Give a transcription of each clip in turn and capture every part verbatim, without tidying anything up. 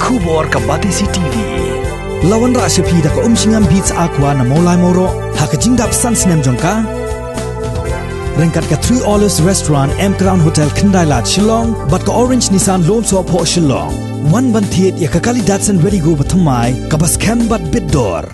Khubor ka Batesi T V. La wanrah sha phi da ka Umshngam Beats Aqua na Mawlai Mawroh ha ka jingdap san snem jong ka. Ryngkat ka Three Olives Restaurant, M Crown Hotel, Khyndai Lad, Shillong, bad ka Orange Nissan Lone Soh Phoh, Shillong. Wan ban thied ïa ka kali Datsun Redi-GO bathymmai kaba skhem bad bit dor.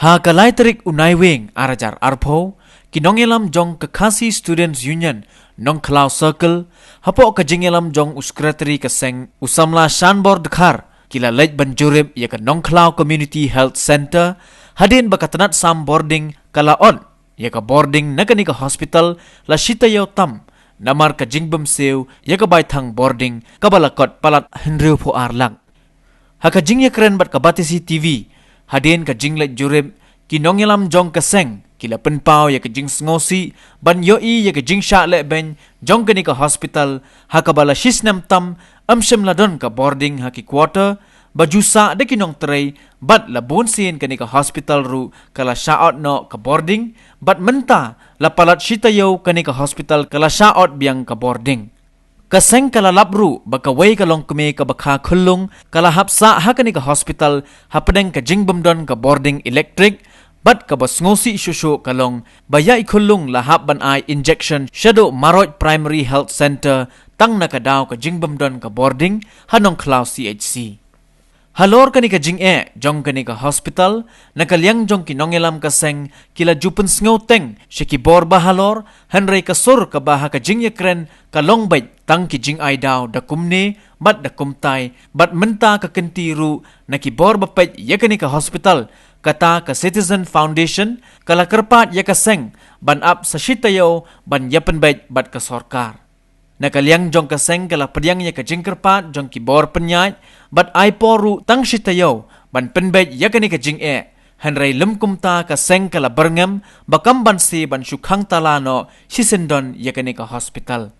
Ha ka lai tarik u Naiwieng ar hajar arphew, ki nongïalam jong ka Khasi Students Union Nongkhlaw Circle, hapoh ka jingïalam jong u Secretary ka seng u samla Shanbor Dkhar, ki la leit ban jurip ïa ka Nongkhlaw Community Health Centre, hadien ba ka tnat sam boarding ka la ot ïa ka boarding na kane ka hospital la shi taïew tam, namar ka jingbymsiew ïa ka baithang boarding kaba la kot palat hynriewphew ar lak. Ha ka jingïakren bad ka Batesi T V, hadien ka jingleit jurip, ki nongïalam jong ka seng ki la pynpaw ïa ka jingsngewsih ban ïohi ïa ka jingshah lehbeiñ jong kane ka hospital, ha kaba la shi snem tam ym shym la don ka boarding ha ki quarter, ba ju sah da ki nongtrei, bad la bun sien kane ka hospital ruh ka la shah ot noh ka boarding, bad mynta la palat shi taïew kane ka hospital ka la shah ot biang ka boarding. Ka seng ka la lap ruh ba kawei ka longkmie kaba kha khyllung ka la hap sah ha kane ka hospital hapdeng ka jingbymdon ka boarding elektrik, bad kaba sngewsih shuh shuh ka long ba ïa i khyllung la hap ban ai injection shaduh Maroit Primary Health Centre tang na ka daw ka jingbymdon ka boarding ha Nongkhlaw C H C. Halor kane ka jingeh jong kane ka hospital, na ka liang jong ki nongïalam ka seng ki la ju pynsngew teng sha ki bor ba halor, hynrei ka sur kaba ha ka jingïakren ka long beit tang ki jingai daw da kumne bad da kumtai, bad mynta ka kynti ruh na ki bor ba peit ïa kane ka hospital, kata ka Citizen Foundation ka la kyrpad ïa ka seng ban ap sa shi taïew ban ïapynbeit bad ka sorkar. Na ka liang jong ka seng ka la pdiang ïa ka jingkyrpad jong ki bor pynïaid bad ai por ruh tang shi taïew ban pynbeit ïa kane ka jingeh, hynrei lym kumta ka seng ka la byrngem ba kam ban sie ban shu khang tala noh shisyndon ïa kane ka hospital.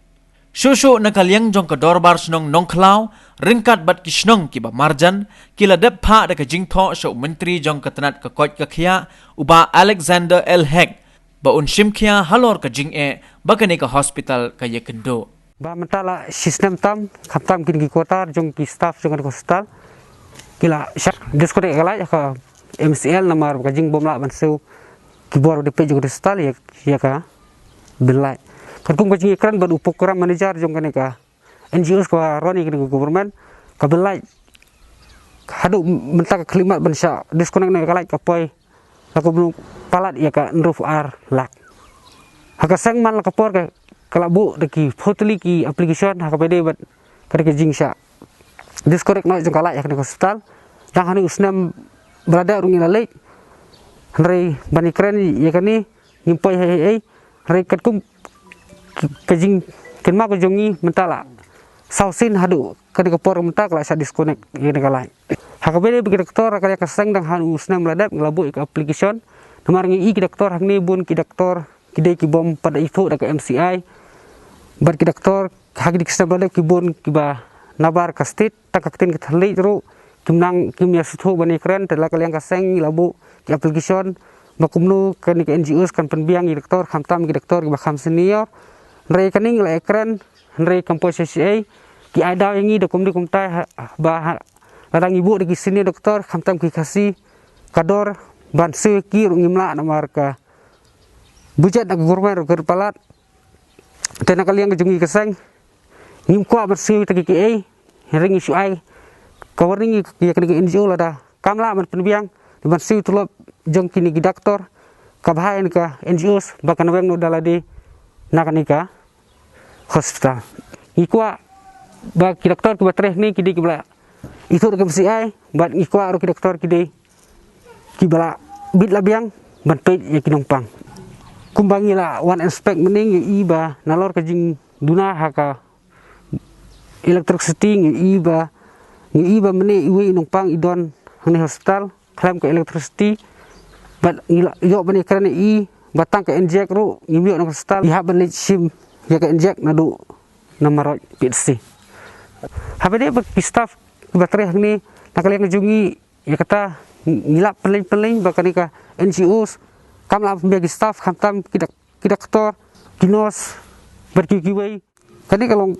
Shuh shuh na ka liang jong ka Dorbar Shnong Nongkhlaw ryngkat bad ki shnong kiba marjan, ki la dep phah da ka jingthoh sha u Myntri jong ka tnat ka koit ka khiah, u Bah Alexander L Hek, ba un shim khia halor ka jingeh ba kane ka hospital ka ïakynduh. Ba mynta la shi snem tam, khamtam kine ki quarter jong ki staff jong ka hospital ki la shah disconnect ka light ka M C L, namar ka jingbymlah ban siew ki bor ba dei peit jong ka hospital ïa, ïa ka bill light. Katkum ka jingïakren bad u program manager jong kane ka N G Os kaba run ïa kane ka government, ka bill light haduh mynta ka khyllipmat ban shah disconnect noh ïa ka light ka poi la kumno palat ïa ka hynriewphew ar lak. Ha ka seng man la ka por ka, ka la buh da ki phew tylli ki application ha kaba ïadei bad ka dei ka jingshah disconnect noh jong ka light ha kane ka hospital. Dang ha une u snem ba la dep ruh ngi la leit, hynrei ban ïakren ïa kane ngim poi hei hei hei. Hynrei katkum ka jingkynmaw ka jong ngi mynta la saw sien haduh kane ka por mynta ka la shah disconnect ïa kane ka light. Ha kaba ïadei bad ki doktor, ka liang ka seng dang ha une u snem ba la dep ngi la buh ïa ka application. Namar ngi i ki doktor hangne bun ki doktor ki dei ki bym pat da ithuh da ka M C I. Bad ki doktor ha kine ki snem ba la dep ki bun kiba nabar ka state, tang ka ktien ka thylliej ruh kim nang, kim ïa sngewthuh ban ïakren. Te la ka liang ka seng ngi la buh ki application ba kumno kane ka N G Os kan pynbiang ïa ki doktor, khamtam ki doktor kiba kham senior. Hynrei kane ngi la ïakren, hynrei kam poi sha shisha. Ki ai daw ïa ngi da kumne kumtai ha, ba ha, lada ngi buh da ki senior doktor khamtam ki Khasi, ka dor ban siew ïa ki ruh ngim lah namar ka budget na ka government ruh ka rit palat. Te na ka liang ka jong ngi ka seng ngim kwah ban siew ïa kita kiei kiei, hynrei ngi shu ai ka warning ïa kane ka N G O, lada kam lah ban pynbiang ban siew tulop jong kine ki doktor, ka bha ïa kane ka N G Os ba kan weng noh da lade na kane ka hospital. Ngi kwah ba ki doktor kiba trei hangne ki dei kiba la ithuh da ka M C I, bad ngi kwah ruh ki doktor ki dei kiba la bit la biang ban peit ïa ki nongpang. Kumba ngi la wan inspect mynne ngi i ba nalor ka jingduna ha ka electricity ngi i ba, ngi i ba mynne iwei i nongpang i don hangne hospital khlem ka electricity. Bad ngi la ïoh ban ïakren ïa i ba tang ka inject ruh ngim ïoh na ka hospital, i hap ban leit shim ïa ka inject naduh na Maroit P H C. Haba ïadei bad ki staff kiba trei hangne, na ka liang jong ngi ïa kata ngi lap pynlong pynlong ba kane ka N G Os kam lah pynbiang ki staff, khamtam ki dak-, ki doktor, ki nurse bad ki kiwei. Kane ka long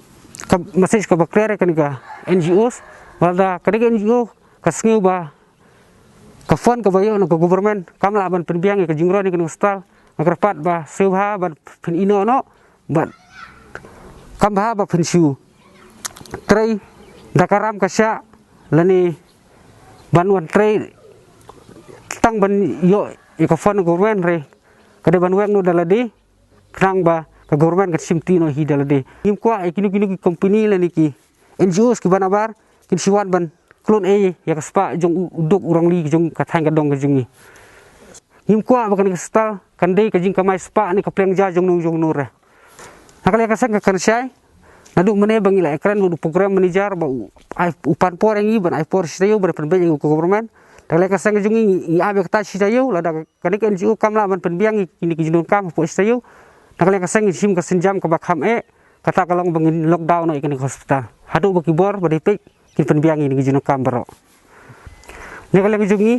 ka message kaba clear ïa kane ka N G Os Wat la ka dei ka N G O ka sngew ba ka fund kaba ïoh na ka government kam lah ban pynbiang ïa ka jingroi ïa kane ka hospital, nga kyrpad ba sngewbha ban pynïehnoh noh bad kam bha ba pynshu trei da ka ram ka shah lane ban wan trei tang ban ïoh ïa ka fund government re ka dei ban weng noh da lade. Khnang ba ka government kan shim ti noh hi da lade. Ngim kwah ïa kino kino ki company lane ki N G Os kiba nabar kin shu wan ban klun ei ïa ka spah jong u duk u rangli jong ka thaiñ ka dong ka jong ngi. Ngim kwah ba kane ka hospital kan dei ka jingkamai spah ne ka pliang ja jong no jong no re. Na ka liang ka seng ka kren shai naduh mynne ba ngi la ïakren bad u program manager ba u ai u pan por ïa ngi ban ai por shi taïew ban pynbeit ïa ka government. Na ka liang ka seng ka jong ngi ngi ap ïa kata shi taïew lada kane ka N G O kam lah ban pynbiang ïa kine ki jingdonkam hapoh shi taïew. Na ka liang ka seng ngi shim ka sienjam kaba kham eh, kata ka long ba ngin lockdown noh ïa kane ka hospital haduh ba ki bor ba dei peit kin pynbiang ïa kine ki jingdonkam baroh. Na ka liang ka jong ngi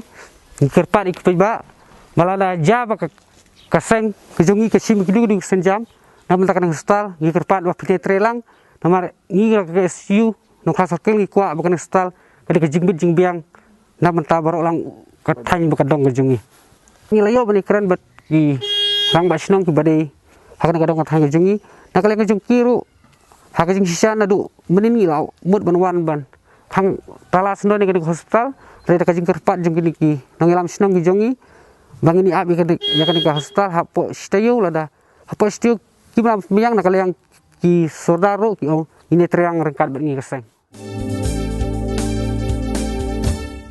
ngi kyrpad ïa ki paidbah ba lada jia ba ka, ka seng ka jong ngi ka shim ïa ki duk duk sienjam na bynta kane ka hospital, ngi kyrpad ba phi trei lang. Namar ngi ka S U Nongkhlaw Circle ngi kwah ba kane ka hospital ka dei ka jingbit jingbiang na bynta baroh lang ka thaiñ bad ka dong ka jong ngi. Ngi la ïoh ban ïakren bad ki rangbah shnong kiba dei ha kane ka dong ka thaiñ ka jong ngi. Na ka liang ka jong ki ruh ha ka jingshisha naduh mynnin ngi la mut ban wan ban khang tala shnong ïa kane ka hospital. Re da ka jingkyrpad jong kine ki nongïalam shnong ki jong ngi ba ngin ïa ap ïa kane, ïa kane ka hospital hapoh shi taïew lada hapoh shi taïew kim lah pynbiang, na ka liang ki sordar ruh ki ong ngin ïa trei ryngkat bad ngi ka seng.